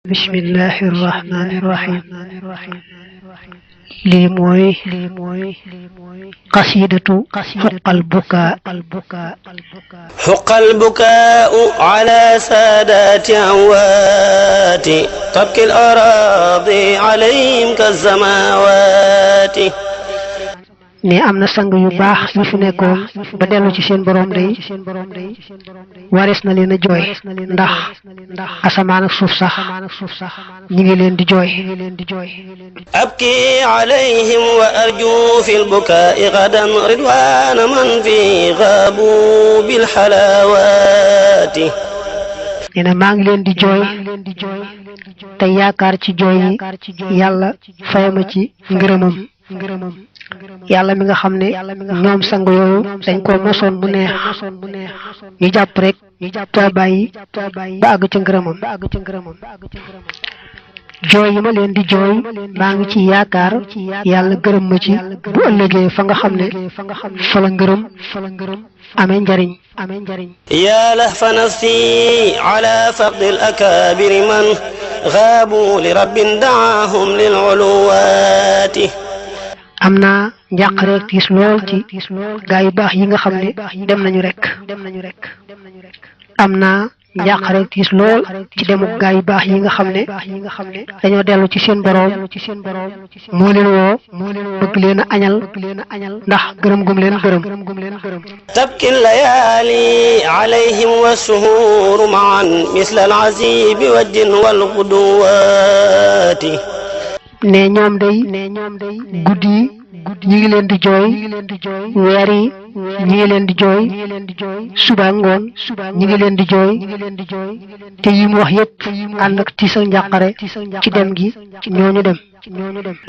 بسم الله الرحمن الرحيم لي موي قصيدة حق البكاء حق البكاء على سادات أموات تبكي الأراضي عليهم كالسماوات ne am na sang yu baax yu fi nekkoon ba dellu ci seen borom day waris na leen a jooy ndax asamaan ak suuf sax ñi ngi leen di jooy أبكي عليهم وأرجو في البكاء غدا رضوان من في غابوا بالحلاوات nee na maa ngi leen di jooy te yaakaar ci jooy yi yàlla fayama ci ngërëmam yàlla mi nga xam ne ñoom sang yooyu dañ ko mosoon bu neex ñu jàpp rek te bàyyi ba àgg ca ngërëmam jooy yi ma leen di jooy maa ngi ci yaakaar yàlla gërëm ma ci bu ëllëgee fa nga xam ne fa la ngërëm amee njariñ يا لهف نفسي على فقد الأكابر من غابوا لرب دعاهم للعلوات am naa njàq rek tiis lool ci gaa yu baax yi nga xam ne dem nañu rek am naa njàq rek tiis lool ci demuk gaa yu baax yi nga xam ne dañoo dellu ci seen boroom moo leen woo bëgg leen a añal ndax gërëm gum leen gërëm تبكي الليالي عليهم والسهور معا مثل العزيب والجن والغدوات ne ñoom day guddi ñi ngi leen di jooy weer yi ñi ngi leen di jooy suba ngoon ñi ngi leen di jooy te yi mu wax yépp ànd ak tiis ak njàqare ci dem gi ñooñu dem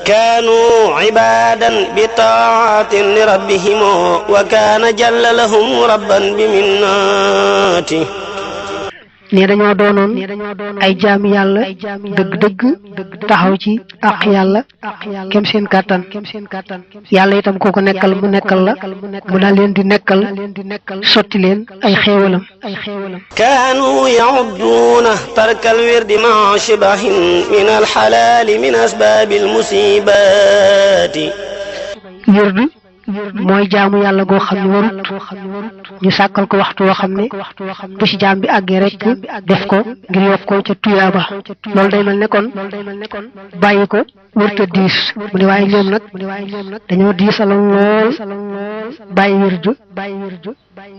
كانوا عبادا بطاعة لربهم وكان جل لهم ربا بمناته ne dañoo doonoon ay jaami yàlla dëgg-dëgg taxaw ci àq yàlla kem seen kàttan yàlla itam kooko nekkal mu nekkal la mu daal leen di nekkal sotti leen ay xéewalam كانوا يعدون ترك الورد مع شبه من الحلال من أسباب المصيبات wird mooy jaamu yàlla goo xam ne warut ñu sàkkal ko waxtu woo xam ne bu ci jaam bi àggee rek def ko ngir yokk ko ca tuyaaba loolu day mel ne kon bàyyi ko wërta diis mu ne waaye ñoom nag dañoo diisaloon lool bàyyi wird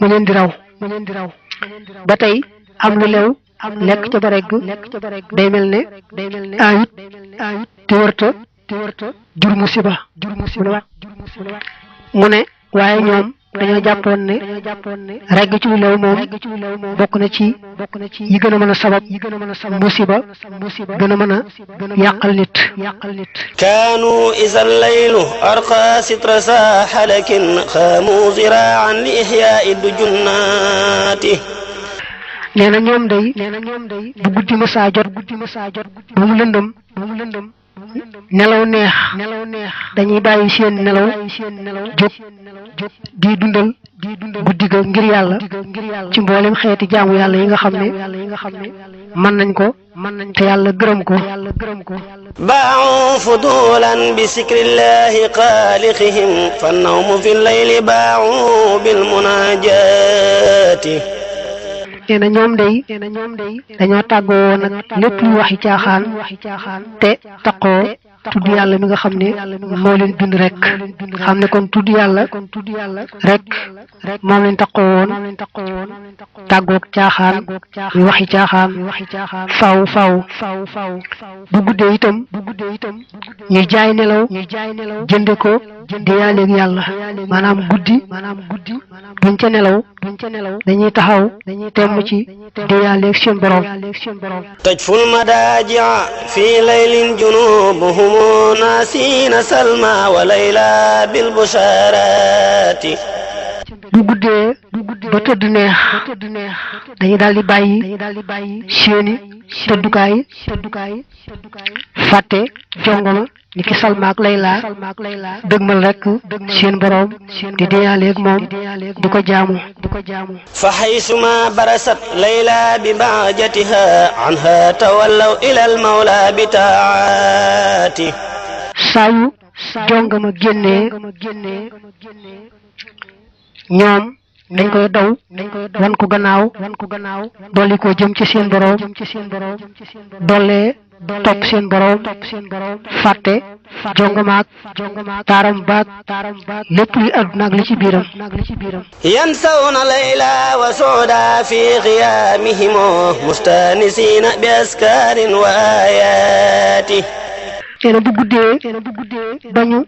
mu leen di raw ba tey am lu lew lekk ca ba regg day mel ne ayut te wërta jur musiba mu ne waaye ñoom dañoo jàppoon ne regg ci lu lew moom bokk na ci yi gën a mën a sabab musiba gën a mën a yàqal nit كانوا إذا الليل أرقى ستر ساح لكن خاموا زراعا لإحياء الدجنات nee na ñoom day bu guddi ma saa jot ba mu lëndëm nelaw neex dañuy bàyyi seen nelaw jóg di dundal guddi ga ngir yàlla ci mboolem xeeti jaamu yàlla yi nga xam ne mën nañ ko te yàlla gërëm ko باعوا فضولا بسكر الله خالقهم فالنوم في الليل باعوا بالمناجات nee na ñoom day dañoo tàggoo woon nag lépp lu waxi caaxaan te taqoo tudd yàlla mi nga xam ne moo leen bind rek xam ne kon tudd yàlla rek moom leen taqoo woon tàggoog caaxaan yu waxi caaxaan faw bu guddee itam ñu jaay nelaw jënde ko di yaaleeg yàlla maanaam guddi buñ ca nelaw dañuy taxaw temm ci di yaaleeg seen borom تجفو المداجع في ليل جنوبهم ناسين سلمى وليلى بالبشارات bu guddee ba tëdd neex dañuy daal di bàyyi seeni tëddukaay fàtte jongoma ni ki Salma ak Layla dëgmal rek seen borom di deyaaleeg moom di ko jaamu fa haysuma barasat Layla bi bahjatiha anha tawallaw ila al mawla bi taati saa yu jongama génnee ñoom dañ koy daw wan ko gannaaw dolli ko jëm ci seen borom dollee topp seen borom fàtte jongamaak taaram baak lépp luy àdduna ak li ci biiram yansawna layla wa sooda fi xiyaamihim mustanisina bi askarin wa ayaati teena bu guddee bañu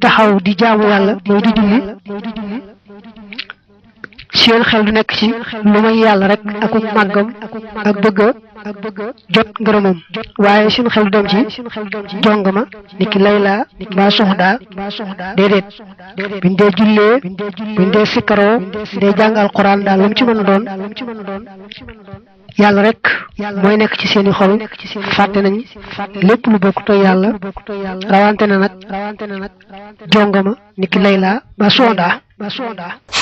taxaw di jaamu yàlla mooy di julli seen xel du nekk ci lu may yàlla rek ak màggam ak bëgg jot ngërëmam waaye seen xel du dem ci jongama ni ki Layla mbaa Soxda déedéet biñ dee jullee biñ dee sikkaroo dee jàng alquran daal lu mu ci mën a doon yàlla rek mooy nekk ci seeni xol fàtte nañ lépp lu bokk to yàlla rawante na nag jongama ni ki Layla mbaa Soxda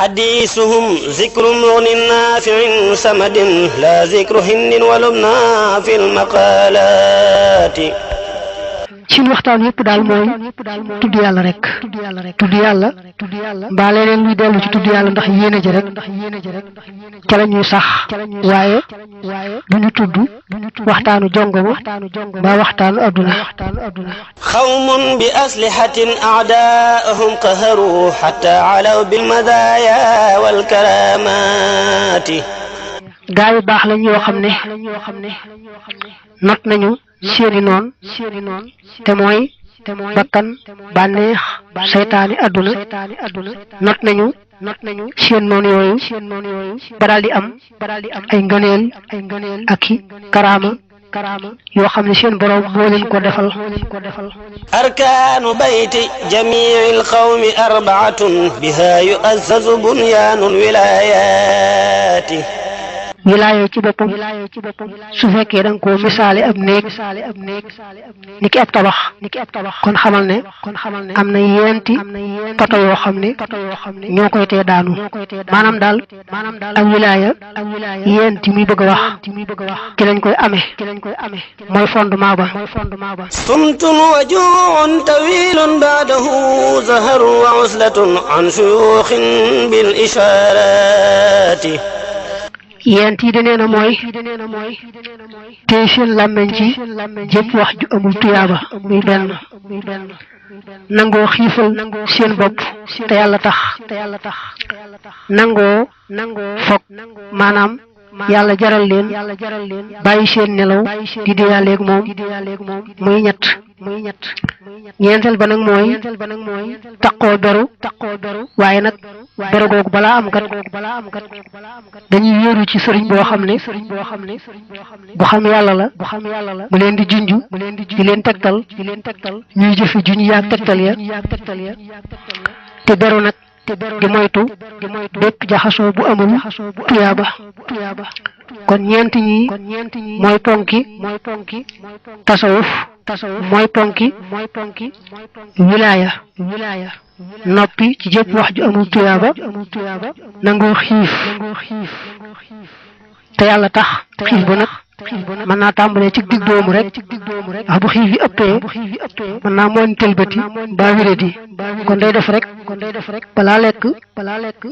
حديثهم ذكر مغن نافع سمد لا ذكر هند ولبنى في المقالات ci waxtaan yépp daal mooy tudd yàlla rek tudd yàlla mbaa leneen luy dellu ci tudd yàlla ndax yéene ji rek ca la ñuy sax waaye du ñu tudd waxtaanu jongoma mbaa waxtaanu adduna xawmun bi aslihatin a'daa'ahum qaharu hatta alaw bil madaaya wal karaamaati gaa yu baax lañ yoo xam ne not nañu seeni noon te mooy bakkan bànneex seytaani adduna not nañu seen noon yooyu ba daal di am ay ngëneel ak i karaama yoo xam ne seen borom moo leen ko defal arkaanu bayti jamiil qawmi arbaatun biha yu'azzazu bunyaanul wilaayaati wilaaya ci boppam su fekkee da nga koo misaale ab néeg ni ki ab tabax kon xamal ne am na yeenti poto yoo xam ne ñoo koy tee daanu maanaam daal ak wilaaya yeenti muy bëgg a wax ki lañ koy amee mooy fondement ba sumtun wa juu'un tawilun ba'dahu zaharun wa uslatun an shuyuukhin bil ishaaraati yent yi danee na mooy tey seen làmmeñ ci jëpp wax ju amul tuyaaba muy benn nangoo xiifal seen bopp te yàlla tax nangoo foog maanaam yàlla jaral leen bàyyi seen nelaw di deyaaleeg moom muy ñett ñeenteel ba nag mooy taqoo beru waaye nag beru googu balaa am kat dañuy wéeru ci sëriñ boo xam ne bu xam yàlla la mu leen di junj di leen tegtal ñuy jëfe junj yaag tegtal ya te beru nag di moytu bépp jaxasoo bu amul tuyaaba kon ñeent ñi mooy ponki tasawuf mooy ponki wilaaya noppi ci jëpp wax ju amul tuyaaba nangoo xiif te yàlla tax xiif ba nag mën naa tàmbalee ci dig doomu rek wax bu xiif yi ëppee mën naa moon tëlbati mbaa wéradi kon day def rek balaa lekk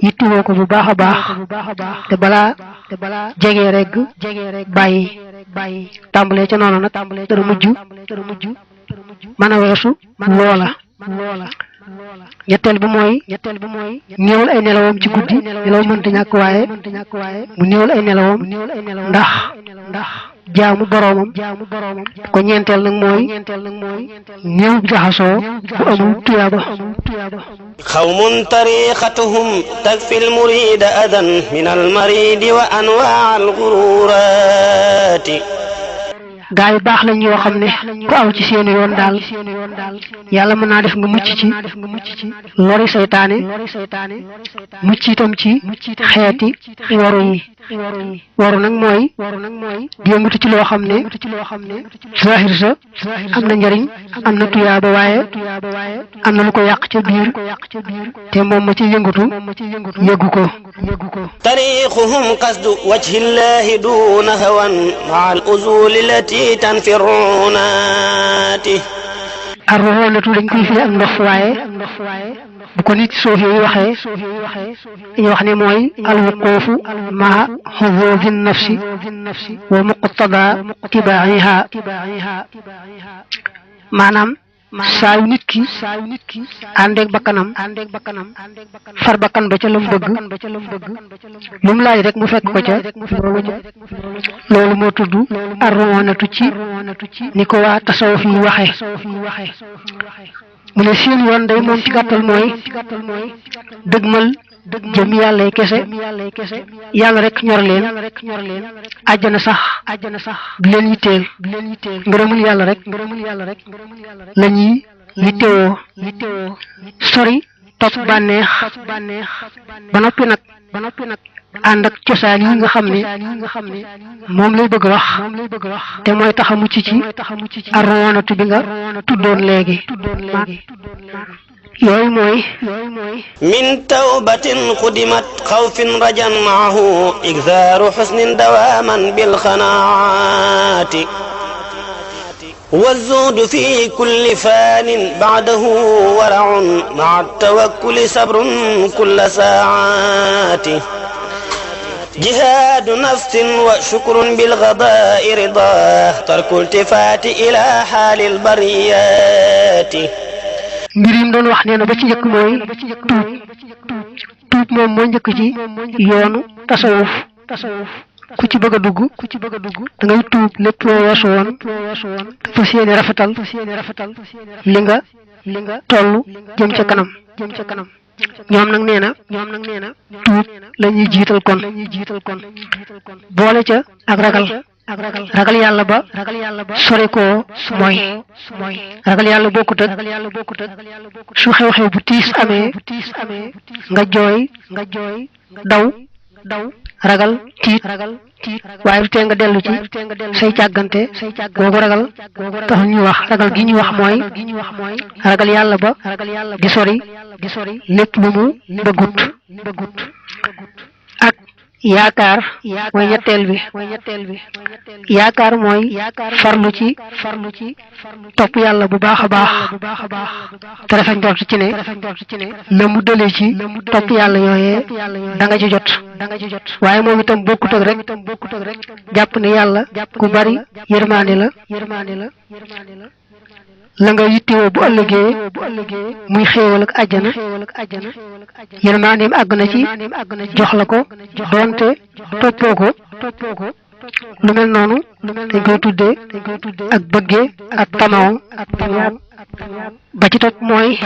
yittiwoo ko bu baax a baax te balaa jegee rek bàyyi tàmbalee ca noonu nag dara mujj mën a weesu loola ñetteel bi mooy néewal ay nelawam ci guddi nelaw mënta ñàkk waaye mu néewal ay nelawam ndax jaamu boroomam ko ñeenteel nag mooy néew jaxasoo bu amul tuyaaba xawmun tariqatuhum takfi almurida adan min almaridi wa anwaa algururaati gaa yu baax lañ yoo xam ne ku aw ci seeni yoon daal yàlla mën naa def nga mucc ci lori saytaane mucc itam ci xeeti waru yi waru nag mooy di yëngatu ci loo xam ne zahir sa am na njariñ am na tuyaaba waaye am na lu ko yàq ca biir te moom ma ci yëngatu yëggu ko tariquhum qasdu wajhillahi duna hawan maa al uzuli lati tanfirunati arroxoonatu dañ koy firi ak ndox waaye bu ko nit suuf yi waxee dañuy wax ne mooy alwuquufu maa xuzuzi nafsi wa muqtada tibaiha maanaam saa yu nit ki àndeeg bakkanam far bakkan ba ca lam bëgg lu mu laaj rek mu fekk ko ca loolu moo tudd arroonatu ci ni ko waa tasawuf yi waxe mu ne seen yoon day moom ci gàttal mooy dëgmal jëm yàlla kese yàlla rek ñor leen àjjana sax di leen yitteel ngërëmul yàlla rek la ñuy yittewoo sori topp bànneex ba noppi nag ànd ak cosaan yi nga xam ne moom lay bëgg a wax te mooy tax a mucc ci arroonatu bi nga tuddoon léegi yooyu mooy min tawbatin xudimat xawfin rajan maahu igzaaru xusnin dawaaman bilxanaati والزهد في كل فان بعده ورع مع التوكل صبر كل ساعات جهاد نفس وشكر بالغضاء رضا ترك التفات إلى حال البريات mbir yi mu doon wax nee na ba ci njëkk mooy tuub moom moo njëkk ci yoonu tasawuf ku ci bëgg a dugg da ngay tuub lépp loo weesu woon fas yéene rafetal li nga toll jëm ca kanam ñoom nag nee na tuub la ñuy jiital kon boole ca ak ragal yàlla ba sore koo mooy ragal yàlla bokkut ak su xew-xew bu tiis amee nga jooy daw ragal tiit waaye du tee nga dellu ci say càggante googu ragal tax ñuy wax ragal gi ñuy wax mooy ragal yàlla ba di sori lépp lu mu bëggut ak yaakaar mooy ñetteel bi yaakaar mooy farlu ci topp yàlla bu baax a baax te rafet njort ci ne la mu dëlee ci topp yàlla yooyee da nga ci jot waaye moom itam bokkut ak rek jàpp ne yàlla ku bari yërmaande la la nga yittewoo bu ëllëgee muy xéewal ak àjjana yërmaandeem àgg na ci jox la ko doonte toppoo ko lu mel noonu dañ koy tuddee ak bëggee ak tamaw ba ci topp mooy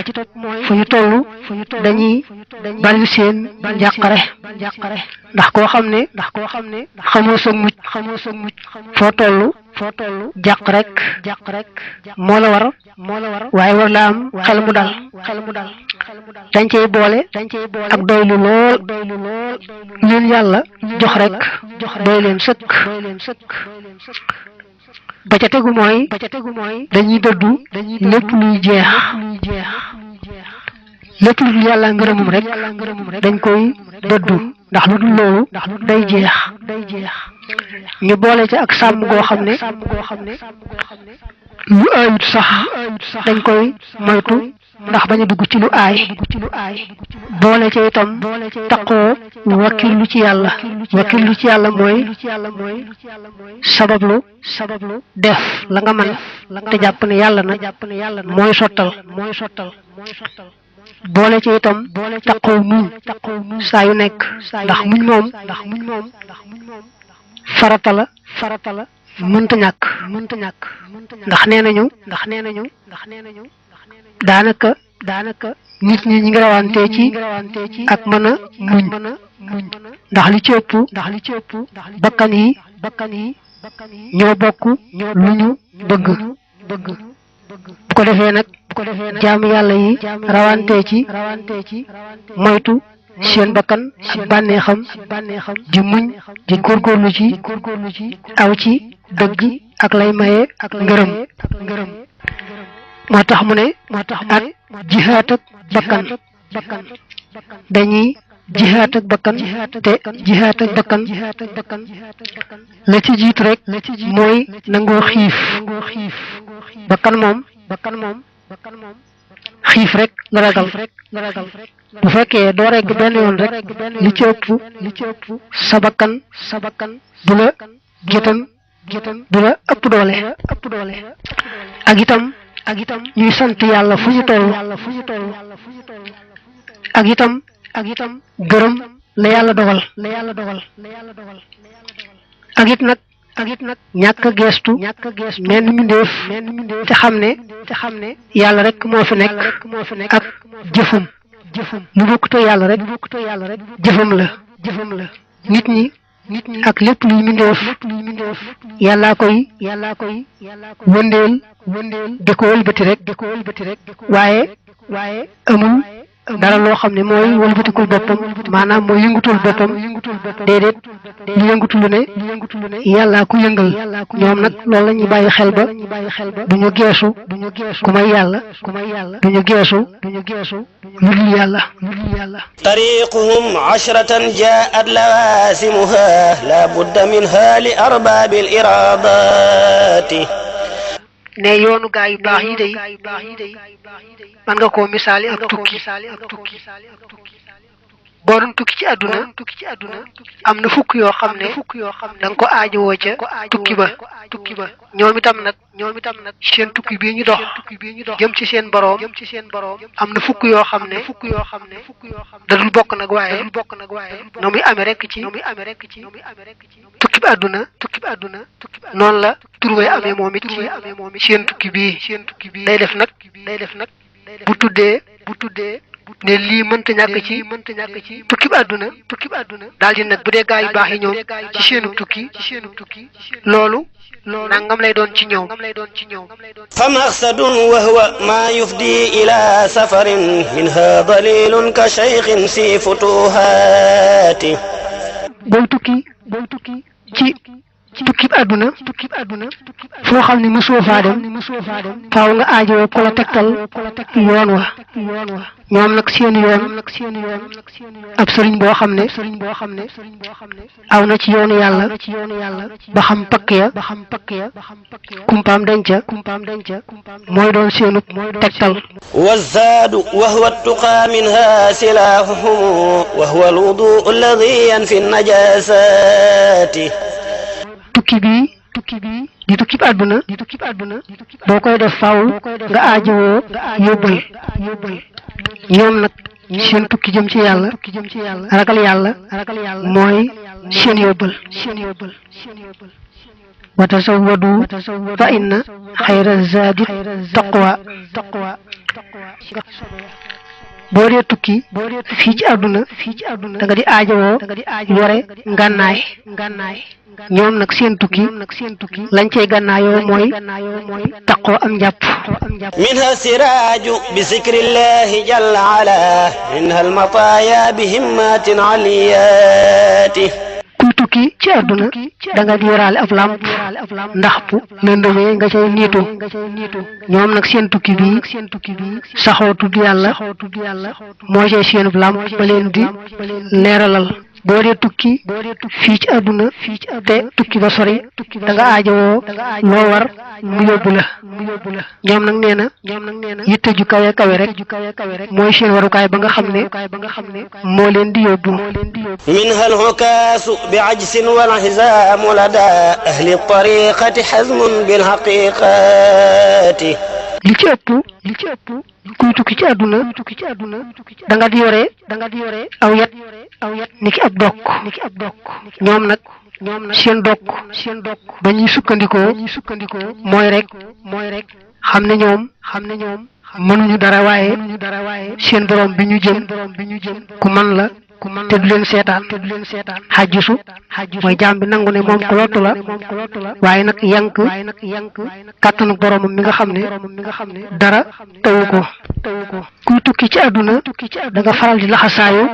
fu ñu toll dañuy bari seen njàqare ndax koo xam ne xamoo sa mucc foo toll jàq rek moo la war waaye war la am xel mu dal dañ cey boole ak doylu lool leen yàlla jox rek doy leen sëkk ba ca tegu mooy dañuy dëddu lépp luy jeex lépp lu dul yàlla ngërëmum rek dañ koy dëddu ndax lu dul loolu day jeex ñu boole ca ak sàmm goo xam ne lu aayut sax dañ koy moytu ndax bañ a dugg ci lu aay boole ca itam taqoo wakkirlu ci yàlla mooy sabablu def la nga mën te jàpp ne yàlla nag mooy sottal boole ci itam taqoo muñ saa yu nekk ndax muñ moom farata la mënta ñàkk ndax nee nañu daanaka nit ñi ngi rawantee ci ak mën a muñ ndax li ci ëpp bakkan yi ñoo bokk lu ñu bëgg bu ko defee nag jaamu yàlla yi rawantee ci moytu seen bakkan ak bànneexam di muñ di góorgóorlu ci aw ci dëgg ak lay maye ngërëm moo tax mu ne ak jihaat ak bakkan dañuy jihaat ak bakkan te jihaat ak bakkan la ci jiitu rek mooy nangoo xiif bakkan moom xiif rek la ragal bu fekkee doo regg benn yoon rek li ci ëpp sa bakkan du la gétan du la ëpp doole ak itam ñuy sant yàlla fu ñu toll ak itam gërëm la yàlla dogal ak it nag ñàkk a geestu menn mbindeef te xam ne yàlla rek moo fi nekk ak jëfum lu bokkute yàlla rek jëfam la nit ñi ak lépp luy mbindeef yàllaa koy wëndeel di ko wëlbati rek waaye amul dara loo xam ne mooy wëlbatikul boppam maanaam mooy yëngutul boppam déedéet lu yëngutu lu ne yàllaa ku yëngal ñoom nag loolu la ñuy bàyyi xel ba duñu geesu ku may yàlla duñu geesu lu dul yàlla tariquhum ashratan jaat lawasimuha la budda minha li arbaabil iradati ne yoonu gaa yu baax yi day man nga koo misaali ak tukki boo doon tukki ci àdduna am na fukk yoo xam ne da nga ko aajowoo ca tukki ba ñoom itam nag seen tukki bii ñu dox jëm ci seen boroom am na fukk yoo xam ne da dul bokk nag waaye no muy amee rek ci tukki bi àdduna noonu la turway amee moom it ci seen tukki bii day def nag bu tuddee ne lii mënta ñàkk ci tukki bi àdduna daal di nag bu dee gaa yu baax yi ñoom ci seenu tukki loolu nangam lay doon ci ñoom fa maqsadun wa huwa ma yufdi ila safarin minha dalilun ka shaykhin si futuhati booy tukki ci tukki bi àdduna foo xam ne mosoo faa dem faaw nga aajowoo ko la tegtal yoon wa ñoom nag seen yoon ab sëriñ boo xam ne aw na ci yoonu yàlla ba xam pakk ya kumpaam denca mooy doon seenub tegtal والزاد وهو التقى منها سلاحهم وهو الوضوء الذي ينفي النجاسات tukki bi di tukki bi àdduna boo koy def faaw nga aajowoo yóbbal ñoom nag seen tukki jëm ci yàlla ragal yàlla mooy seen yóbbal wa tasawwadu fa inna xayra zaadi taqwa boo dee tukki fii ci àdduna da nga di aajowoo yore ngànnaay ñoom nag seen tukki lañ cey gànnaayoo mooy taqoo am njàpp minha siraaju bi zikrillahi jalla ala minha almataaya bi himmatin aliyaati kuy tukki ci àdduna da nga di yoraale ab làmp ndax bu lëndëmee nga cay niitu ñoom nag seen tukki bi saxoo tudd yàlla moo cay seenub làmp ba leen di leeralal boo dee tukki fii ci àdduna te tukki ba sori da nga aajowoo loo war mu yóbbu la ñoom nag nee na yitte ju kawe rek mooy seen warukaay ba nga xam ne moo leen di yóbbu minha alxukaasu bi ajsin wal xisaamu lada ahli tariqati xazmun bil xaqiqati li ci ëpp kuy tukki ci àdduna da nga di yore aw yat niki ab dokk ñoom nag seen dokk ba ñuy sukkandikoo mooy rek xam ne ñoom mënuñu dara waaye seen borom bi ñu jëm ku man la te du leen seetaan xajjisu mooy jaam bi nangu ne moom ku lottu la waaye nag yank kàttanu boromam mi nga xam ne dara tawu ko kuy tukki ci àdduna da nga faral di laxasaayu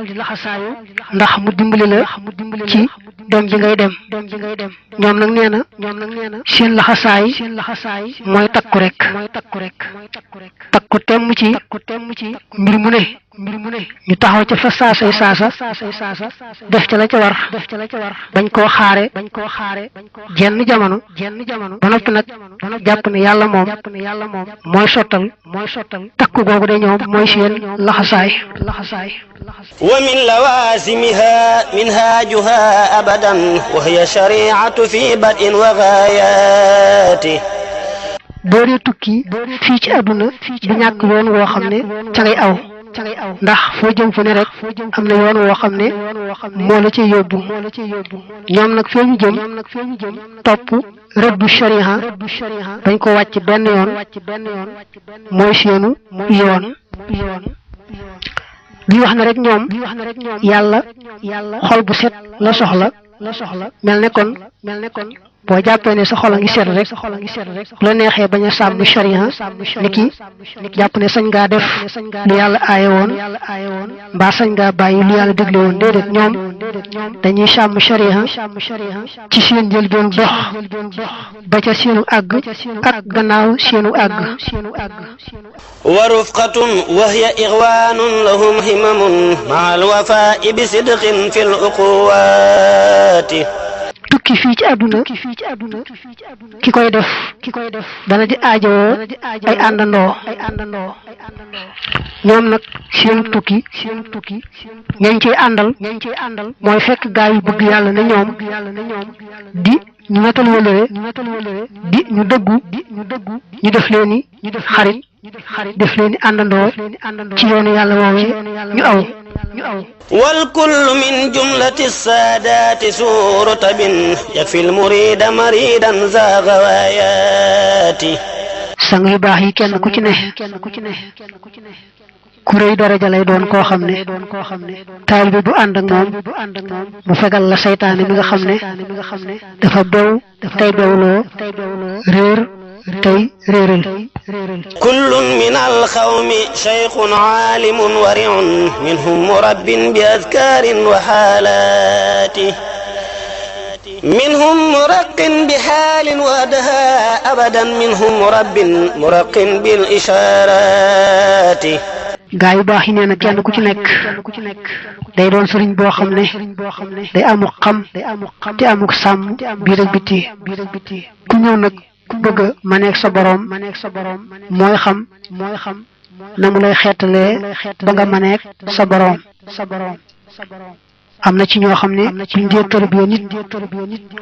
ndax mu dimbali la ci dem ji ngay dem ñoom nag nee na seen laxasaay mooy takku rek takku temm ci mbir mu ne ñu taxaw ca fa saasay saasa def ca la ca war bañ koo xaare jenn jamono ba noppi nag jàpp ne yàlla moom mooy sottal takku googu de ñoom mooy seen laxasaay wa min lawazimiha minhajuha abadan wa hiya shari'atu fi bad'in wa ghayati boo dee tukki fii ci àdduna du ñàkk yoon woo xam ne ca ngay aw ndax foo jëm fu ne rek am na yoon woo xam ne moo la ci yóbbu ñoom nag fee ñu jëm topp rëddu shariha dañ ko wàcc benn yoon mooy seenu yoon di wax na rek ñoom yàlla xol bu set la soxla mel ne kon boo jàppee ne sa xol a ngi set rek la neexee bañ a sàmm sharia niki jàpp ne sañ ngaa def lu yàlla aaye woon mbaa sañ ngaa bàyyi lu yàlla dégle woon déedéet ñoom dañuy sàmm sharia ci seen njëlbéen dox ba ca seenu àgg ak gannaaw seenu àgg wa rufqatun wa hiya ighwanun lahum himamun ma'a al-wafa'i bi sidqin fil uquwati tukki fii ci àdduna ki koy def dana di aajowoo ay àndandoo ñoom nag seenu tukki ñañ ciy àndal mooy fekk gaa yu bëgg yàlla ne ñoom di ñu matal wëlëre di ñu dëggu ñu def leen ni xarit def leen ni àndandoo ci yoonu yàlla woowee ñu aw والكل من جملة السادات سور رتب يكفي المريد مريدا ذا غوايات sang yu baax yi kenn ku ci ne ku rëy daraja lay doon koo xam ne taalibe bu ànd ak moom mu fegal la saytaane mi nga xam ne dafa bew tey bewloo réer tey réeral كل من القوم شيخ عالم ورع منهم مرب بأذكار وحالات منهم مرق بحال وادها أبدا منهم مرق بالإشارات gaa yu baax yi nee na kenn ku ci nekk day doon sëriñ boo xam ne day amuk xam te amuk sàmm biir ak biti ku ñëw nag ku bëgg ma nekk sa boroom mooy xam na mu lay xeetalee ba nga ma nekk sa boroom am na ci ñoo xam ne buñ dee tërbiya nit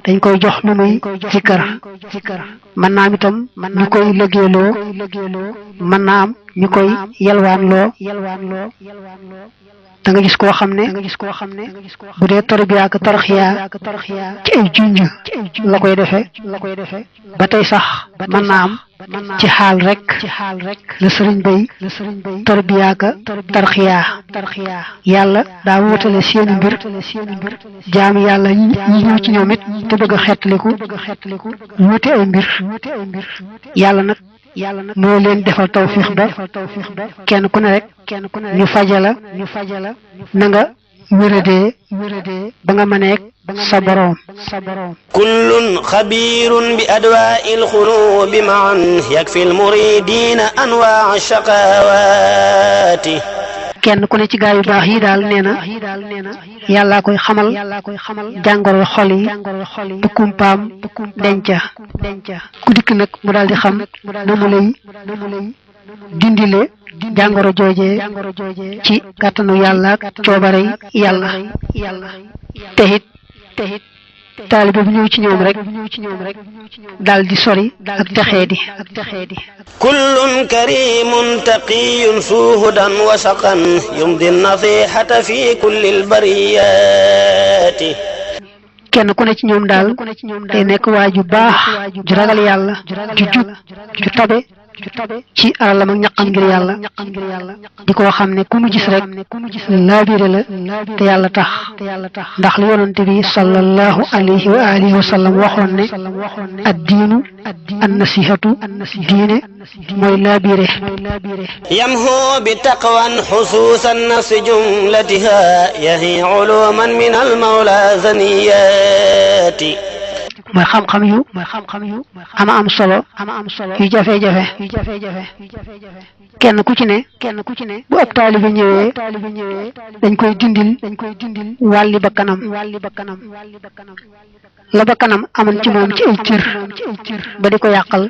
dañ koy jox lu muy zikkar mën naa am itam ñu koy liggéeyloo mën naa am ñu koy yelwaanloo da nga gis koo xam ne bu dee tarbiya ak tarxiya ci ay junj la koy defee ba tey sax mën naa am ci xaal rek la sëriñ bay tarbiya ak tarxiya yàlla daa wutale seeni mbir jaam yàlla yi ñëw ci ñoom it te bëgg a xettaliku wuute ay mbir yàlla nag moo leen defal tawfiix ba kenn ku ne rek ñu fajala na nga wéradee ba nga mëneek sa boroom kullun xabiirun bi adwaa'il xuruubi ma'an yakfi al-muridiina anwaa'a shaqaawaati kenn ku ne ci gaa yu baax yi daal nee na yàllaa koy xamal jàngoro xol yi bu kumpaam denca ku dikk nag mu daal di xam na mu lay dindile jàngoro joojee ci kàttanu yàlla ak coobare yàlla te it taalibe bu ñëw ci ñoom rek daal di sori ak texeedi kullun karimun taqiyun suhudan wa saqan yumdi nasihata fi kulli albariyati kenn ku ne ci ñoom daal day nekk waa ju baax ju ragal yàlla ju jub ju tabe ci alalam ak ñaqam ngir yàlla di koo xam ne ku mu gis rek laabire la te yàlla tax ndax li yonante bi sallallahu alayhi wa alihi wa sallam waxoon ne ad diinu an nasihatu diine mooy laabire yamhu bi taqwan xusuusan nafsi jumlatiha yahi uluman min al mawla zaniyati mooy xam-xam yu am solo yu jafe-jafe kenn ku ci ne bu ab taalibe ñëwee dañ koy dindil wàlli bakkanam la bakkanam amoon ci moom ci ay cër ba di ko yàqal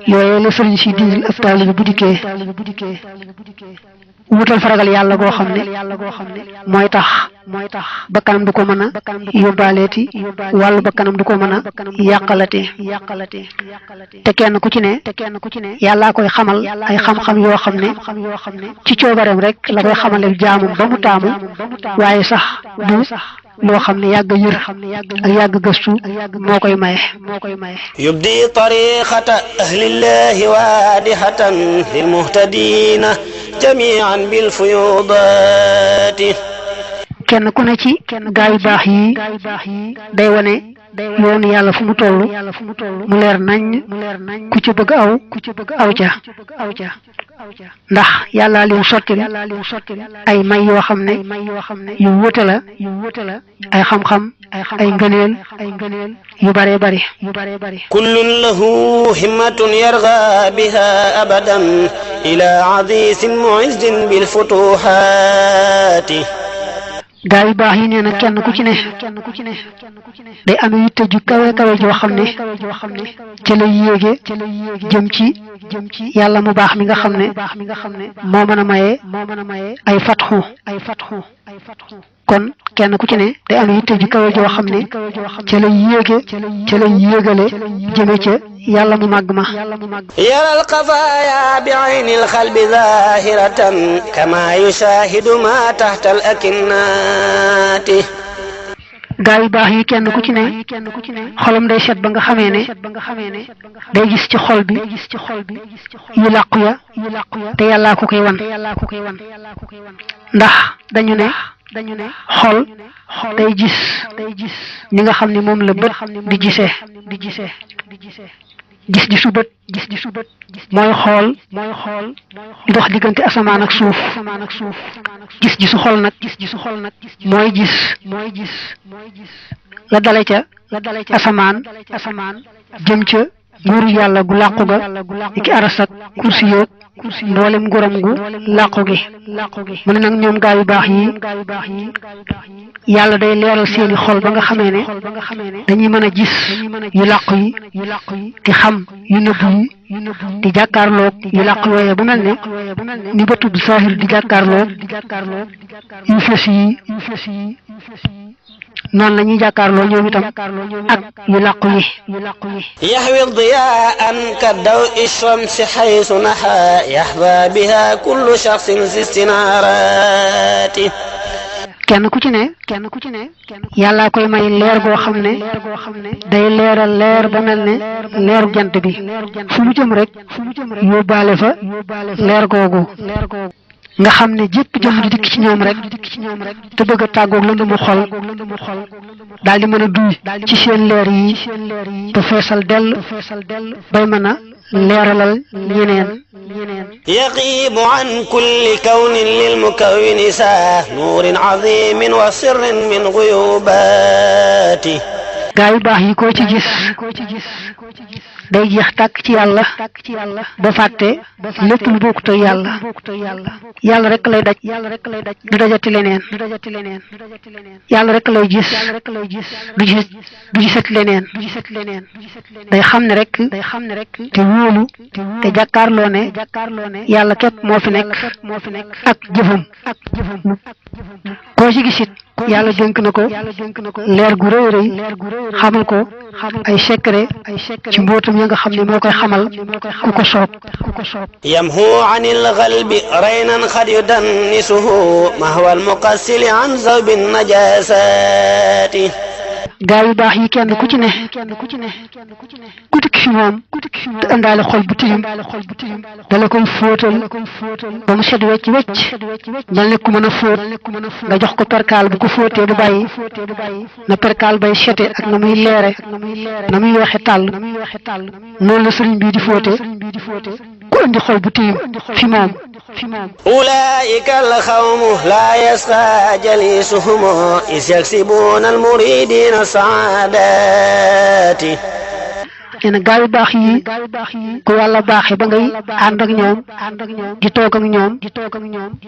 yooyu la sëriñ si dindil ab taalibe bu dikkee wutal faragal yàlla goo xam ne mooy tax bakkanam du ko mën a yóbbaaleeti wàllu bakkanam du ko mën a yàqalati te kenn ku ci ne yàllaa koy xamal ay xam-xam yoo xam ne ci coobareem rek la koy xamale jaamam ba mu taamu waaye sax du loo xam ne yàgg yër ak yàgg gëstu moo koy maye yubdi tariqata ahlillahi waadihatan lilmuhtadina jamian bil fuyudaati kenn ku ne ci gaa yu baax yi day wane yoonu yàlla fu mu toll mu leer nañ ku ci bëgg aw ca ndax yàllaa leen sottil ay may yoo xam ne yu wute la ay xam-xam ay ngëneel yu bare bari kullun lahu himmatun yarga biha abadan ila azisin mu'izzin bil futuhaati gaa yu baax yi nee na kenn ku ci ne day am yitte ju kawe joo xam ne ca lay yéege jëm ci yàlla mu baax mi nga xam ne moo mën a maye ay fatxu kon kenn ku ci ne day am yitte ju kawe joo xam ne ca lay yéegale jëme ca yàlla mu màgg ma yaral xafaaya bi aynil xalbi zahiratan kama yushahidu ma taxta al akinnaati gaa yu baax yi kenn ku ci ne xolam day set ba nga xamee ne day gis ci xol bi yu làqu ya te yàllaa ko koy wan ndax dañu ne xol day gis ni nga xam ne moom la bët di gisee gis-gisu bët mooy xool di dox diggante asamaan ak suuf gis-gisu xol nag mooy gis la dale ca asamaan jëm ca nguuru yàlla gu làqu ga ki aras ak kursi yoog mboolem nguuram gu làqu gi mu ne nag ñoom gaa yu baax yi yàlla day leeral seeni xol ba nga xamee ne dañuy mën a gis yu làqu yi di xam yu nëbbu yi di jàkkaarloog yu làqu yooye bu mel ne ni bëtub saahir di jàkkaarloog yu fës yi noonu la ñuy jàkkaarloo ñoom itam ak yu làqu yi yaxwi diyaan ka daw ishamsi xaysu naxa yaxba biha kullu shaxsin si istinaaraati kenn ku ci ne yàllaa koy may leer goo xam ne day leeral leer ba mel ne leeru jant bi fu mu jëm rek yóbbaale fa leer googu nga xam ne jépp jëm di dikk ci ñoom rek te bëgg a tàggoog lëndëmu xol daal di mën a duy ci seen leer yi te feesal dell bay mën a leeralal ñeneen yaqibu an kulli kawnin lil mukawwini saa nuurin azimin wa sirrin min guyubaati gaa yu baax yi koo ci gis day jeex tàkk ci yàlla ba fàtte lépp lu bokkut ak yàlla rek lay daj du dajati leneen yàlla rek lay gis du gisat leneen day xam ne rek te wóolu te jàkkaarloo ne yàlla képp moo fi nekk ak jëfam koo ci gisit yàlla dénk na ko leer gu rëy rëy xamal ko ay secret ci mbootam ya nga xam ne moo koy xamal ku ko soob yamhu anil qalbi raynan xad yudannisuhu mahwa al muqassili an zawbi najasati gaa yu baax yi kenn ku ci ne ku dikk fi moom te indaale xol bu tilim dala koy fóotal ba mu set wecc mel ne ku mën a fóot nga jox ko perkaal bu ko fóotee du bàyyi na perkaal bay sete ak na muy leere na muy weexe tàll noonu la sëriñ bii di fóote ku indi xol bu tilim fi moom أولئك القوم لا يسقى جليسهم إذ يكسبون المريدين السعادات nee na gaa yu baax yi ku yàlla baaxee ba ngay ànd ak ñoom di toog ak ñoom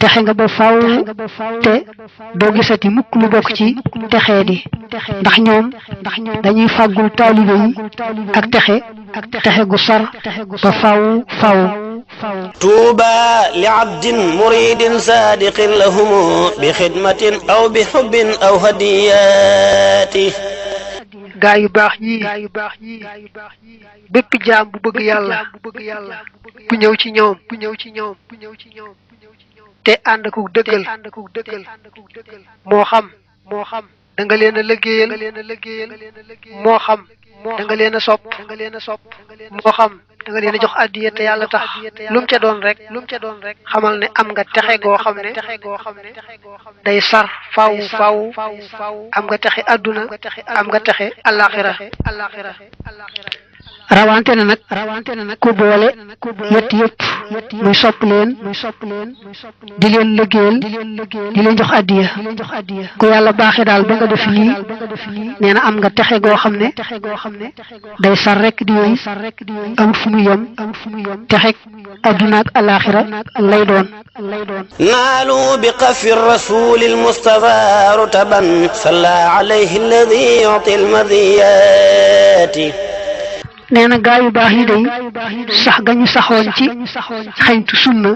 texe nga ba faw te doo gisati mukk lu bokk ci texee di ndax ñoom dañuy fàggul taalibe yi ak texe gu sar ba faw طوبى لعبد مريد صادق لهم بخدمة أو بحب أو هديات gaa yu baax yi bépp jaam bu bëgg yàlla bu ñëw ci ñoom te ànd ak dëggal moo xam da nga leen a liggéeyal moo xam da nga leen a sopp moo xam da nga leen a jox addiya te yàlla tax lu mu ca doon rek xamal ne am nga texe goo xam ne day sar faw am nga texe adduna am nga texe alaxira rawante na nag ku boole yett yëpp muy sopp leen di leen liggéeyal di leen jox addiya ku yàlla baaxee daal ba nga def lii nee na am nga texe goo xam ne day sar rek di wéy amut fu mu yem texe adduna ak alaxira lay doon نالوا بقف الرسول المصطفى رتبا صلى عليه الذي يعطي المذيات nee na gaa yu baax yi day sax ga ñu saxoon ci xañtu sunna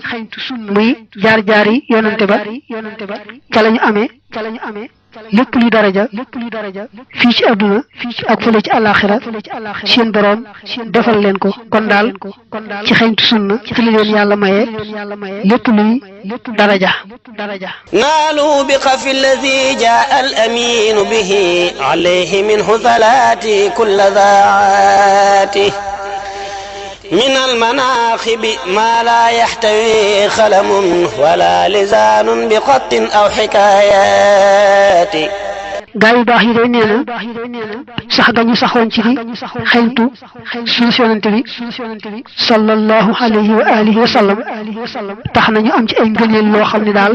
muy jaar-jaari yonante ba ca la ñu amee lépp luy daraja fii ci àdduna ak fële ci àllaaxira seen boroom defal leen ko kon daal ci xañtu sunna fi la leen yàlla maye lépp luy daraja نالوا بقف الذي جاء الأمين به عليه منه ثلاث كل ذاته من المناخب ما لا يحتوي خلم ولا لسان بقط أو حكايات gaa yu baax yi day nee na sax ga ñu saxoon ci di xeñtu suuf yonante bi sallallahu alayhi wa alihi wa sallam tax nañu am ci ay ngëneel loo xam ne daal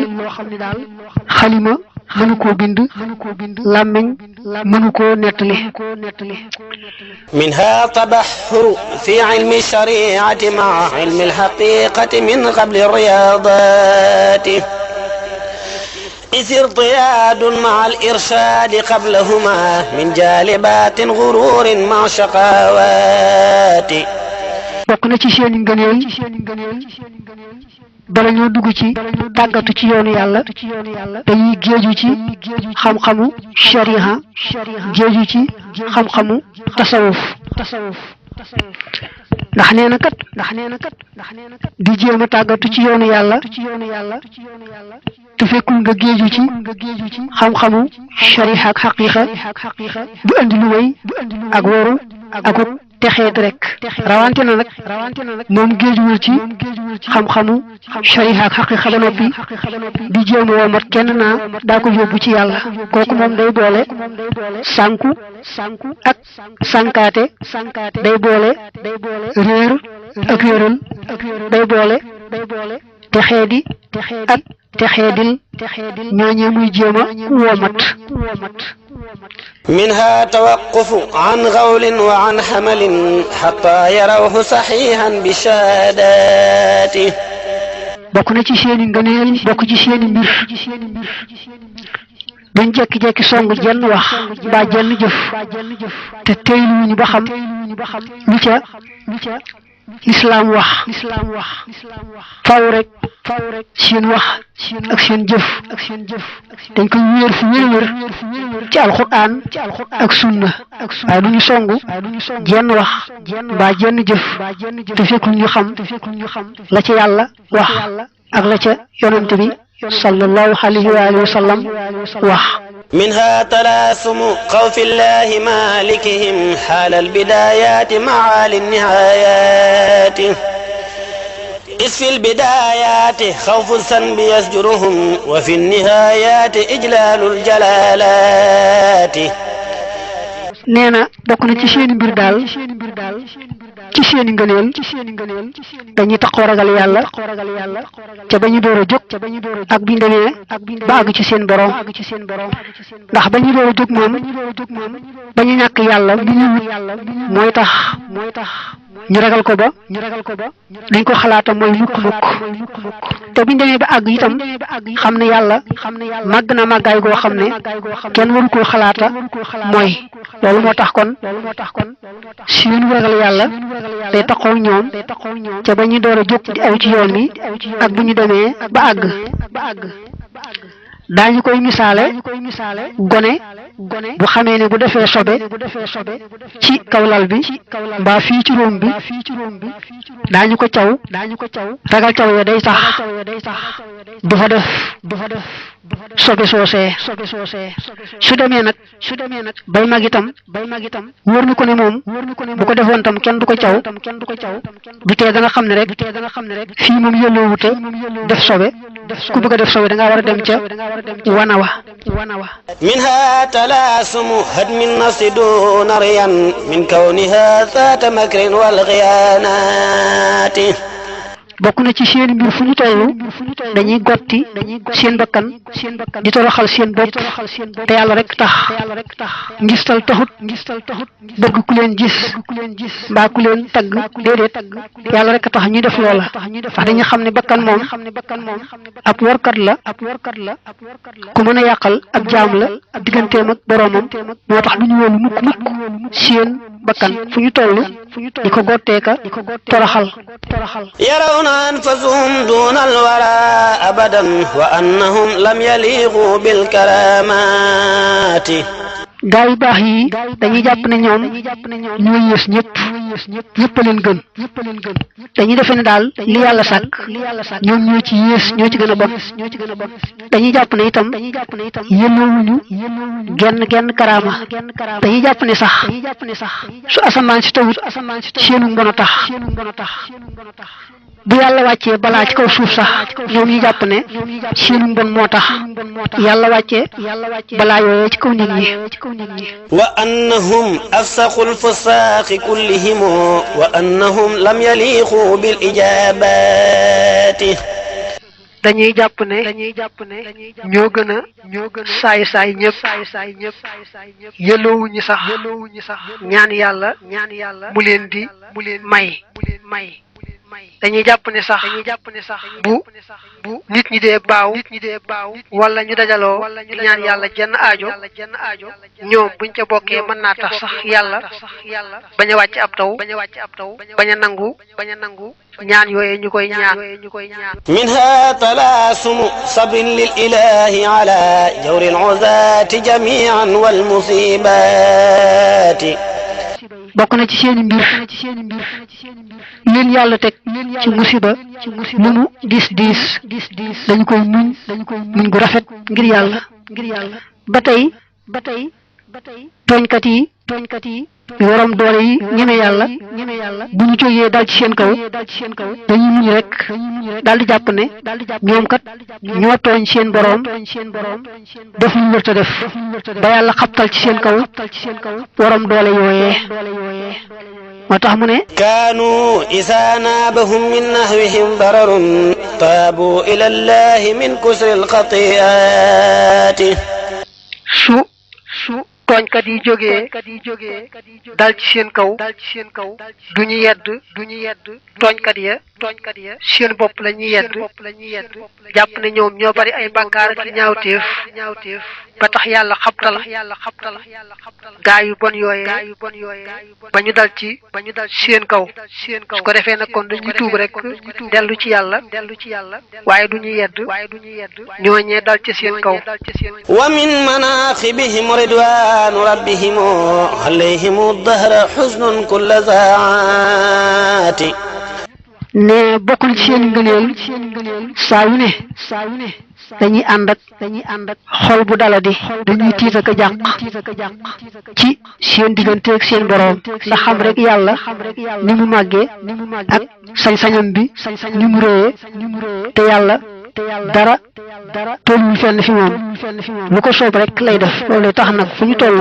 xalima mënu koo bind làmmiñ mënu koo nettali منها تبحر في علم الشريعة مع علم الحقيقة من قبل الرياضات إذ ارتياد مع الإرشاد قبلهما من جالبات غرور مع شقاوات bokk na ci seeni ngëneel bala ñoo dugg ci tàggatu ci yoonu yàlla dañuy géeju ci xam-xamu shariha géeju ci xam-xamu tasawuf ndax nee na kat di jéem a tàggatu ci yoonu yàlla te fekkul nga géeju ci xam-xamu shariha ak xaqiqa du andi lu wéy ak waru ak texeet rek rawante na nag moom géejuwul ci xam-xamu shariha ak xaqiqa ba noppi di jéem a womat kenn naa daa ko yóbbu ci yàlla kooku moom day boole sànku ak sànkaate day boole réer ak réeral day boole texeedi ak texeedil ñooñee muy jéem a womat منها توقف عن غول وعن حمل حتى يروه صحيحا بشهاداته bokk na ci seeni ngëneel bokk ci seeni mbir duñ jekki-jekki song jenn wax mbaa jenn jëf te teyluwuñu ba xam lu ca lislaam wax faw rek seen wax ak seen jëf dañ koy wéer fu wér ci alxuraan ak sunna waaye du ñu songu jenn wax mbaa jenn jëf te fekkul ñu xam la ca yàlla wax ak la ca yonante bi sallallahu alayhi wa alihi wa sallam wax منها تلاثم خوف الله مالكهم حال البدايات معالي النهايات إذ في البدايات خوف الذنب يزجرهم وفي النهايات إجلال الجلالات nee na bokk na ci seeni mbir daal ci seeni ngëneel dañuy taxaw ragal yàlla ca ba ñu door a jóg ak bi ñu demee ba àgg ci seen borom ndax ba ñu door a jóg moom ba ñu ñàkk yàlla li ñu wut mooy tax ñu ragal ko ba dañ ko xalaata mooy mukk te bi ñu demee ba àgg itam xam ne yàlla màgg na màggaay goo xam ne kenn waru koo xalaata mooy loolu moo tax kon seenu ragal yàlla day taxaw ñoom ca ba ñu door a jóg di aw ci yoon wi ak bu ñu demee ba àgg daañu koy misaale gone bu xamee ne bu defee sobe ci kaw lal bi mbaa fii ci róom bi daañu ko caw ragal caw ya day tax du fa def sobe soosee su demee nag bay mag itam wóor na ko ne moom bu ko defoon tam kenn du ko caw du tee da nga xam ne rek fii moom yëlloo wuta def sobe ku bëgg a def sobe da ngaa war a dem ca wana wa منها تلاسم هدم النفس دون ريا من كونها ذات مكر والغيانات bokk na ci seen mbir fu ñu tollu dañuy gotti seen bakkan di toroxal seen bopp te yàlla rek tax ngistal taxut bëgg ku leen gis mbaa ku leen tagg déedéet yàlla rek tax ñuy def loola ndax dañu xam ne bakkan moom ab warkat la ku mën a yàqal ab jaam la digganteem ak boroomam moo tax du ñu wóolu mukk seen bakkan fu ñu toll di ko gotteeka toroxal يرون أنفسهم دون الورى أبدا وأنهم لم يليقوا بالكرامات gaa yu baax yi dañuy jàpp ne ñoom ñoo yées ñëpp a leen gën dañuy defe ne daal li yàlla sàkk ñoom ñoo ci yées ñoo ci gën a bon dañuy jàpp ne itam yelloowuñu genn karaama dañuy jàpp ne sax su asamaan si tawut seenu mbon a tax bu yàlla wàccee balaa ci kaw suuf sax ñoom ñu jàpp ne seenu mbon moo tax yàlla wàccee balaa yooyee ci kaw nit ñi وأنهم أفسق الفساق كلهم وأنهم لم يليقوا بالإجابات dañuy jàpp ne ñoo gën a saay ñëpp yëloowuñu sax ñaan yàlla mu leen di may dañuy jàpp ne sax bu nit ñi dee baaw wala ñu dajaloo di ñaan yàlla jenn aajo ñoom buñ ca bokkee mën naa tax sax yàlla bañ a wàcc ab taw bañ a nangu ñaan yooye ñu koy ñaan منها تلاسم صبر للإله على جور العزاة جميعا والمصيبات bokk na ci seeni mbir leen yàlla teg ci musiba lu mu diis dañu koy muñ gu rafet ngir yàlla ba tey tooñkat yi waroom doole yi ñeme yàlla bu ñu jógee dal ci seen kaw dañuy muñ rek daal di jàpp ne ñoom kat ñoo tooñ seen boroom def lu wërta def ba yàlla xabtal ci seen kaw waroom doole yooyee moo tax mu ne كانوا إذا نابهم من نهوهم ضرر تابوا إلى الله من كسر الخطيئات su tooñkat yi jógee dal ci seen kaw duñu yedd tooñkat ya seen bopp la ñuy yedd jàpp ne ñoom ñoo bari ay bàkkaar ak ñaawteef ba tax yàlla xabtal gaa yu bon yooyee ba ñu dal ci seen kaw su ko defee nag kon dañuy tuub rek dellu ci yàlla waaye duñu yedd ñooñee dal ci seen kaw ومن مناقبهم رضوان ربهم عليهم الدهر حزن كل ساعات ne bokk na ci seen ngëneel saa yu ne dañuy ànd ak xol bu daladi dañuy tiit ak a jàq ci seen diggante ak seen boroom ndax xam rek yàlla ni mu màggee ak sañ-sañam bi ni mu réyee te yàlla dara tolluwul fenn fi moom lu ko soob rek lay def loolu tax nag fu ñu toll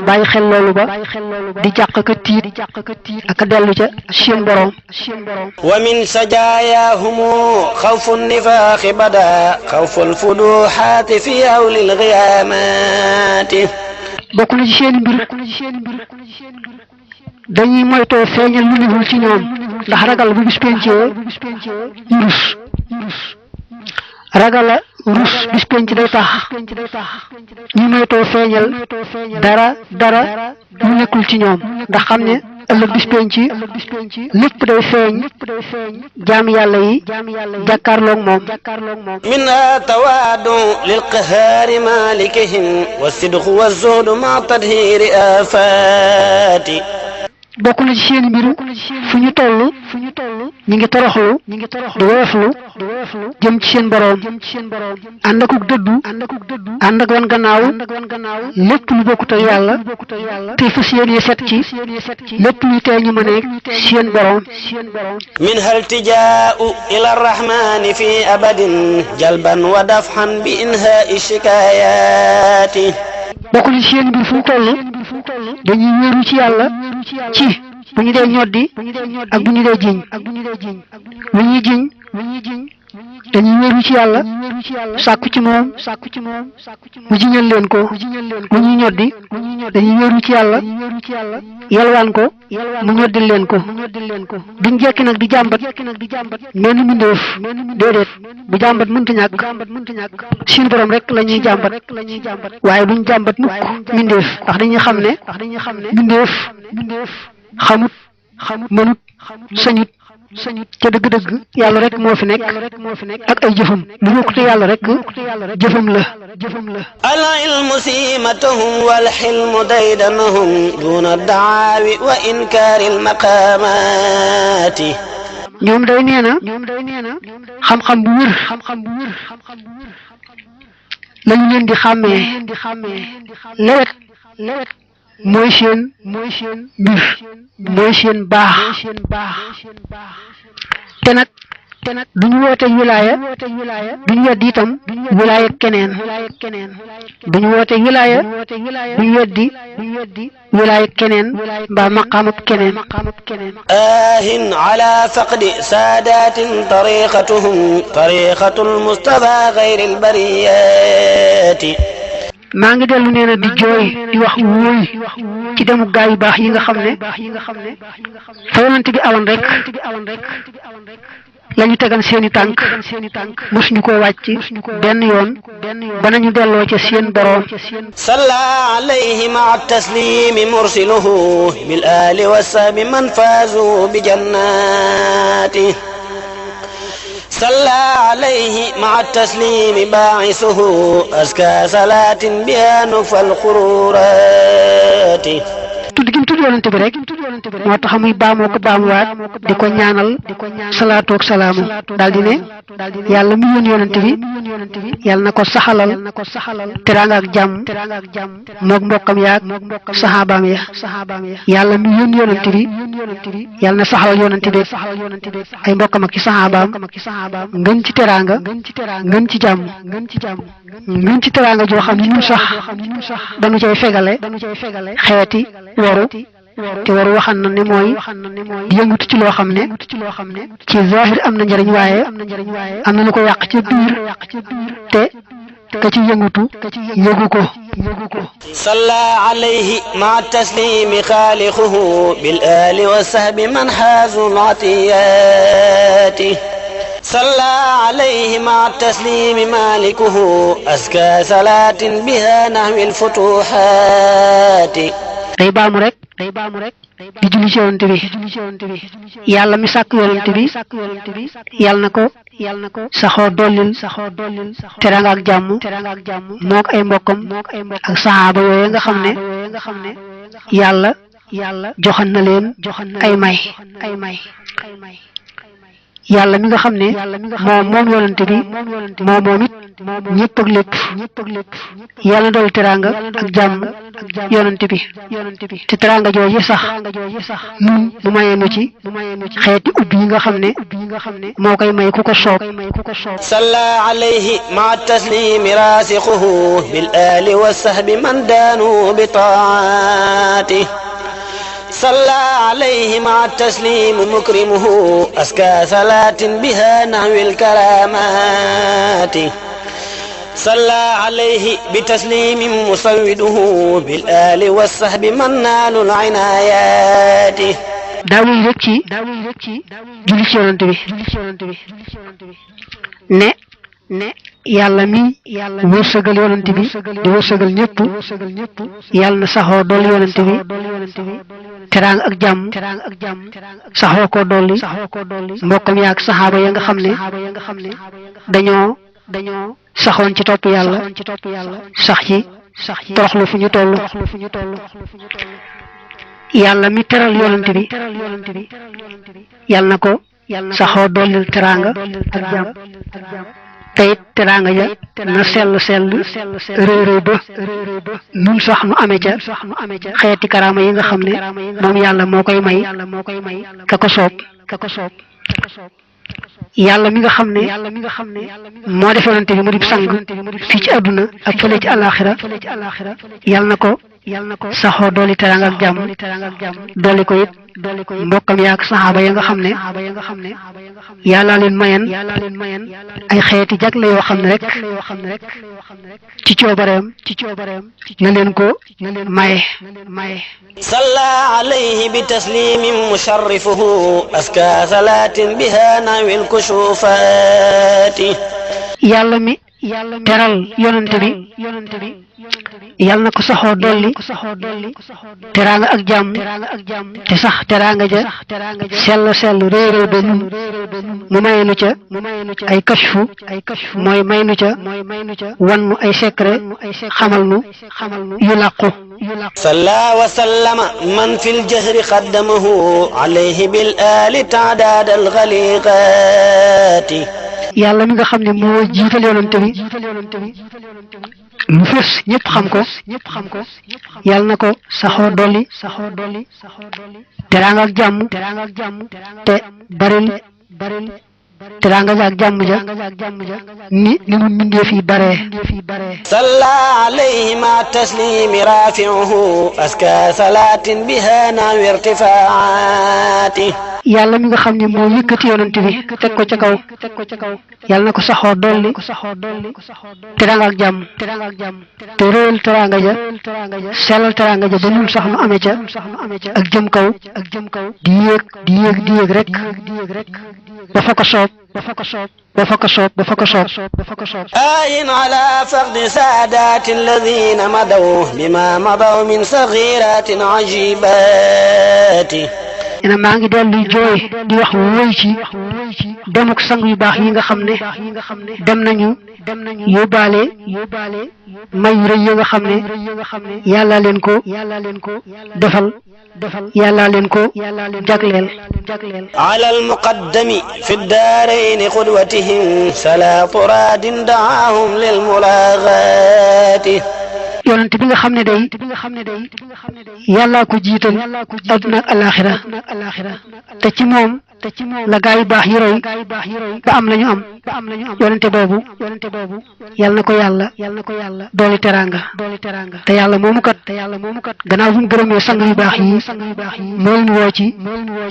bàyyi xel loolu ba di jàq ka tiit ak a dellu ca seen boroom wa min sajaayahum xawfu nifaaxi bada xawfu alfuduxaati fi awli alxiyaamaati bokk na ci seen mbir dañuy moytoo feeñal lu newul ci ñoom ndax ragal bu bis pencee ñu rus ragala rus bis penc day tax ñu moytoo feeñal dara lu nekkul ci ñoom ndax xam ne ëllëg bis penc lépp day feeñ jaam yàlla yi jàkkaarloog moom minha tawaadu lilqahaari malikihim wa sidqu wa zuhdu ma tadhiri afaati bokk na ci seen mbiru fu ñu toll ñu ngi toroxlu di woyoflu jëm ci seen boroom ànd akuk dëddu ànd ak wan gannaaw lépp lu bokkut ak yàlla tey fas yéene set ci lépp luy tee ñu mën a seen boroom minha iltijaa'u ila arrahmani fi abadin jalban wa dafhan bi inhaai shikayaati bokk na ci seen mbir fu ñu toll dañuy wéeru ci yàlla ci bu ñu dee ñoddi ak bu ñu dee jiñ lu ñuy jiñ dañuy wéeru ci yàlla sàkku ci moom mu jiñal leen ko lu ñuy ñoddi dañuy wéeru ci yàlla yalwaan ko mu ñoddil leen ko duñ jekki nag di jàmbat mel ni mbindeef déedéet bu jàmbat mënta ñàkk suñu borom rek la ñuy jàmbat waaye duñ jàmbat mukk mbindeef ndax dañuy xam ne mbindeef xamut mënut sañut ca dëgg-dëgg yàlla rek moo fi nekk ak ay jëfam lu bokkute yàlla rek jëfam la al ilmu siimatuhum wal xilmu daydanuhum duna daawi wa inkaari al maqaamaati ñoom day nee na xam-xam bu wér lañu leen di xàmmee lewet mooy seen mbir mooy seen baax te nag duñu woote wilaaya duñu weddi itam wilaaya keneen duñu woote wilaaya duñu weddi wilaaya keneen mbaa maqaamab keneen aahin ala faqdi saadatin tariqatul mustafa gayri albariyati maa ngi dellu nee na di jooy di wax wóoy ci demu gaa yu baax yi nga xam ne fa yonent bi awoon rek lañu tegan seeni tànk mosuñu ko wàcc benn yoon ba nañu delloo ca seen boroom salla alayhi maa taslimi mursiluhu bil ali wa sahbi man faazu bi jannati صلى عليه مع التسليم باعثه أزكى صلاة بها نفى الخرورات tudd gi mu tudd yonent bi rek moo tax muy baamoo ko baamuwaat di ko ñaanal salaatu ak salaamu daal di ne yàlla mu yónni yonent bi yàlla na ko saxalal teraanga ak jàmm moog mbokkam yaag saxaabaam ya yàlla mu yónni yonent bi yàlla na saxalal yonent bi ay mbokkam ak ci saxaabaam ngën ci teraanga ngën ci jàmm ngën ci teraanga joo xam ne ñun sax dañu cay fegale xeeti waru te waru waxan na ne mooy yëngutu ci loo xam ne ci zahir am na njëriñ waaye am na lu ko yàq ci biir te ka ci yëngutu yëgu ko صلى عليه مع التسليم خالقه بالآل والصحب من حازوا العطيات صلى عليه مع التسليم مالكه أزكى صلاة بها نحو الفتوحات day baamu rek di julli ci yonent bi yàlla mi sàkk yonent bi yàlla na ko saxoo dollil teraanga ak jàmm mook ay mbokkam ak saxaaba yooyu nga xam ne yàlla joxan na leen ay may yàlla mi nga xam ne moom yonante bi moom it ñëpp ak lépp yàlla dool teraanga ak jàmm yonante bi te teraanga jooju sax nun mu mayee nu ci xeeti ubbi yi nga xam ne moo koy may ku ko soob salla alayhi ma taslimi rasiquhu bil ali wa sahbi man daanu bi taati صلى عليه مع التسليم مكرمه أزكى صلاة بها نحو الكرامات صلى عليه بتسليم مسوده بالآل والصحب من نال العنايات daawuy rek ci julli ci yonante bi ne yàlla mi wërsëgal yonante bi di wërsëgal ñëpp yàlla na saxoo dolli yonante bi teraanga ak jàmm saxoo ko dolli mbokkam yaak saxaaba ya nga xam ne dañoo saxoon ci topp yàlla sax ci toroxlu fu ñu toll yàlla mi teral yonante bi yàlla na ko saxoo dollil teraanga ak jàmm teyit teraanga ja na sell réeréy ba nun sax nu amee ca xeeti karaama yi nga xam ne moom yàlla moo koy may ka ko soob yàlla mi nga xam ne moo def yonante bi mu di sang fii ci àdduna ak fële ci àllaaxira yàlla na ko saxoo dooli teraanga ak jàmm dooli ko it mbokkam yaak saxaaba ya nga xam ne yàllaa leen mayen ay xeeti jagle yoo xam ne rek ci coobareem la leen ko maye صلى عليه بتسليم مشرفه أزكى صلاة بها نحو الكشوفات yàlla mi teral yonante bi yàlla na ko saxoo dolli teraanga ak jàmm te sax teraanga ja sell réeréy ba nun mu mayenu ca ay kashfu mooy maynu ca wannu ay secret xamal nu yu làqu صلى وسلم من في الجهر قدمه عليه بالآل تعداد الغليقات yàlla mi nga xam ne moo jiital yonante bi mu fës ñëpp xam ko yàlla na ko saxoo dolli teraanga ak jàmm te baril teraanga ja ak jàmm ja ni mu mbindee fi bare صلى عليه مع التسليم رافعه أزكى صلاة بها نحو ارتفاعاته yàlla mi nga xam ne moo yëkkati yonante bi teg ko ca kaw yàlla na ko saxoo dolli teraanga ak jàmm te réel teraanga ja sellal teraanga ja ba nun sax nu amee ca ak jëm kaw di yéeg rek ba fa ko soob آين على فقد سادات الذين مضوا بما مضوا من صغيرات عجيبات ina maa ngi dellu jooy di wax wóoy ci demuk sang yu baax yi nga xam ne dem nañu yóbbaale may rëy yi nga xam ne yàlla leen ko defal yàlla leen ko jagleel على المقدم في الدارين قدوتهم صلاة راد دعاهم للملاغات yonent bi nga xam ne day yàllaa ko jiital adduna ak alaxira te ci moom la gaa yu baax yi roy ba am lañu am yonente boobu yàlla na ko yàlla dooli teraanga te yàlla moomu kat gannaaw bu mu gërëmee sang yu baax yi moo leen woo ci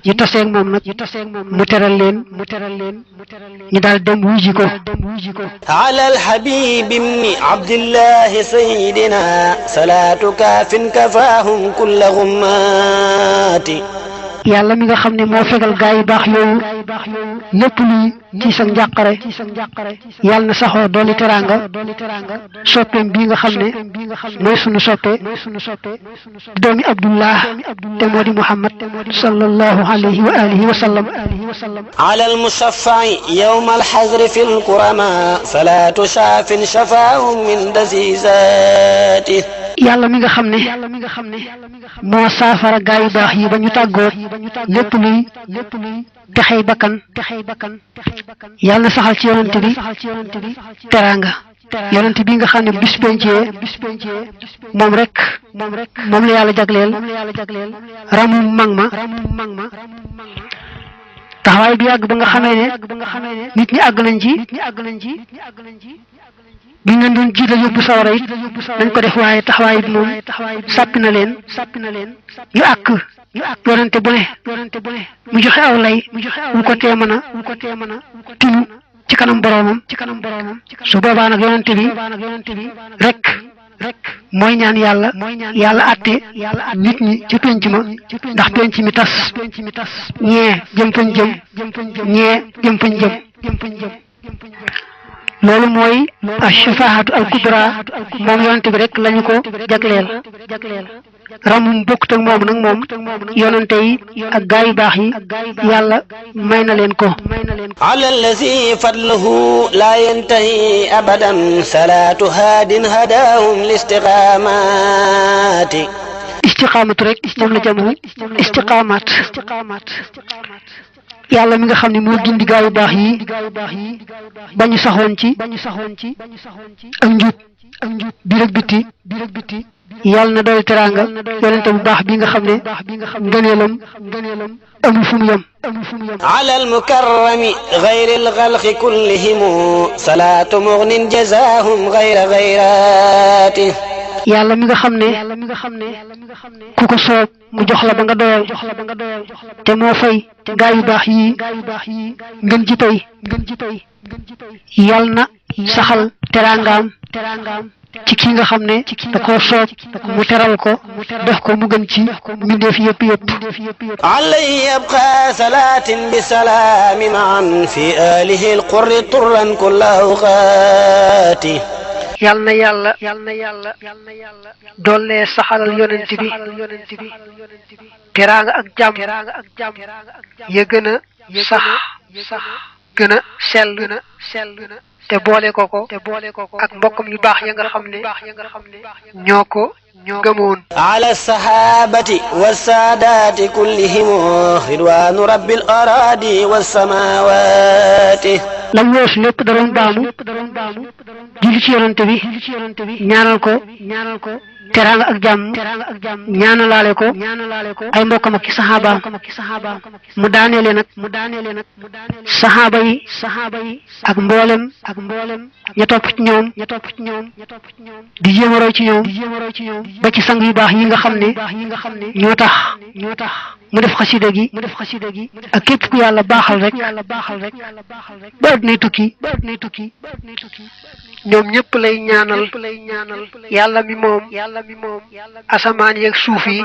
ñu taseeg moom nag mu teral leen ñu daal dem wuji ko على الحبيب بن عبد الله سيدنا صلاة كاف كفاهم كل غمات yàlla mi nga xam ne moo fegal gaa yu baax yooyu lépp luy ci sa njàqare yàlla na saxoo dooli teraanga soppeem bii nga xam ne mooy sunu soppe doomi Abdullah te moo di Muhammad sallallahu alayhi wa alihi wa sallam على المشفع يوم الحزر في الكرماء صلاة شاف شفاهم من دسيساته yàlla mi nga xam ne moo saafara gaa yu baax yi ba ñu tàggoot lépp luy texey bakkan yàlla na saxal ci yonante bi teraanga yonante bi nga xam ne bis pencee moom rek moom la yàlla jagleel ramum mag ma taxawaay bi yàgg ba nga xamee ne nit ñi àgg nañ ci bi ngeen doon jiital yóbbu sawara it nañ ko def waaye taxawaay bi moom sàppi na leen ñu àkk yonante bu ne mu joxe aw lay mu ko tee mën a tinu ci kanam boroomam su boobaa nag yonante bi rek mooy ñaan yàlla àtte nit ñi ci penc ma ndax penc mi tas ñee jëm fañ jëm ñee jëm fañ jëm loolu mooy ash-shafaa'atu al-kubra moom yonante bi rek lañu ko jagleel ramum bokkut ak moom nag moom yonante yi ak gaa yu baax yi yàlla may na leen ko ala allazi fadluhu la yantahi abadan salatu hadin hadahum listiqamati istiqamatu rek moom la jamu istiqamat yàlla mi nga xam ne moo gindi gaa yu baax yi ba ñu saxoon ci ak njub biir ak biti yàlla na doole teraanga yonente bu baax bi nga xam ne ngëneelam amul fu mu yem ala almukarrami gayri alxalqi kullihim salaatu mugnin jazaahum gayra gayrati yàlla mi nga xam ne ku ko soob mu jox la ba nga doyal te moo fay gaa yu baax yi ngën ji tey yàlla na saxal teraangaam ci ki nga xam ne da koo soob mu teral ko def ko mu gën ci mbindeef yëpp alayhi yabqa salaatin bi salaami maan fi alihi alqurri turran kulla awqaati yàlla na yàlla doole saxalal yonent bi teraanga ak jàmm ya gën a sax gën a sell te boole ko ak mbokkam yu baax ya nga xam ne ñoo ko gëmoon ala sahabati wassaadati kullihim ridwanu rabbil aradi wassamawati lam weesu lépp da doon baamu julli ci yonante bi ñaanal ko teraanga ak jàmm ñaanalaale ko ay mbokkam ak saxaabaam mu daaneele nag saxaaba yi ak mboolem ña topp ci ñoom di jéem a roy ci ñoom ba ci sang yu baax yi nga xam ne ñoo tax mu def xasida gi ak képp ku yàlla baaxal rek ba addunay tukki ñoom ñëpp lay ñaanal yàlla mi moom asamaan yeeg suuf yi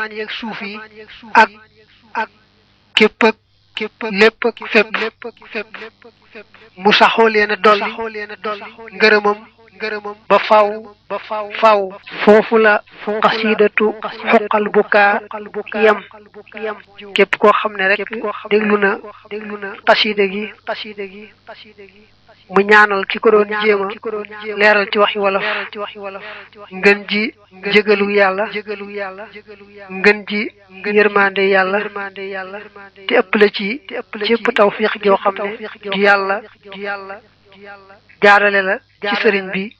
ak képp ak lépp ak fépp mu saxoo leen a dolli ngërëmam ba faw foofu la xasidatu xuqal bukaa yam képp koo xam ne rek déglu na xasida gi mu ñaanal ki ko doon jéema leeral ci waxi wolof ngën ji jégalu yàlla ngën ji yërmande yàlla te ëpp la ci ëpp tawfiq joo xam ne du yàlla jaarale la ci sëriñ bi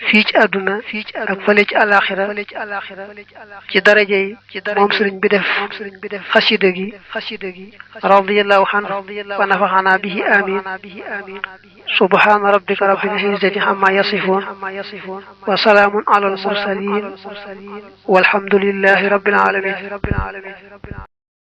fii ci àdduna ak fële ci alaxira ci daraja yi moom sëriñ bi def xasida gi radiyallahu anhu wa nafaxana bihi amin subhana rabbika rabbil izzati amma yasifun wa salaamun ala al mursalin walhamdulillahi rabbil alamin